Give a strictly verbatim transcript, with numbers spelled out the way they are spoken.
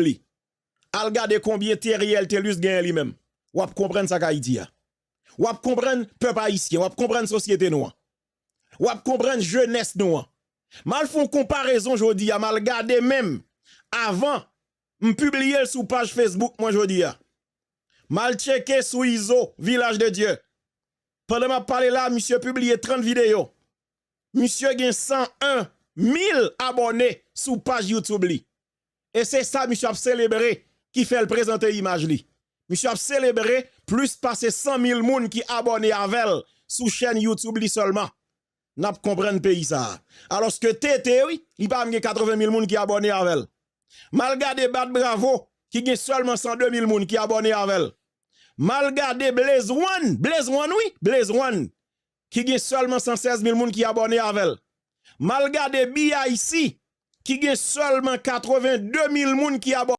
li. Al gade konbyen Theriel Thelus genyen li menm. W ap konprann sa k Ayiti a. W ap konprann pèp ayisyen, w ap konprann sosyete nou an. W ap konprann jenès nou an. M al fè yon konparezon jodi a, m al gade menm avan m pibliye l sou paj Facebook mwen jodi a. M al tcheke sou Izo, Vilaj de Dye. Pandan m ap pale la, misye pibliye trant videyo. Misye gen san en mil abòne sou paj YouTube li. E se sa misye ap selebre ki fè l prezante imaj li. Misye ap selebre plis pase san mil moun ki abòne avè l sou chèn YouTube li sèlman. N ap konprann peyi sa a. Alòske T T, wi, li pa menm gen katreven mil moun ki abòne avè l. M al gade Bat Bravo, ki gen sèlman san de mil moun ki abòne avè l. M al gade Blaze One, Blaze One, wi, Blaze One, ki gen sèlman san sèz mil moun ki abòne avè l. M al gade B I C, ki gen sèlman katreven de mil moun ki abòne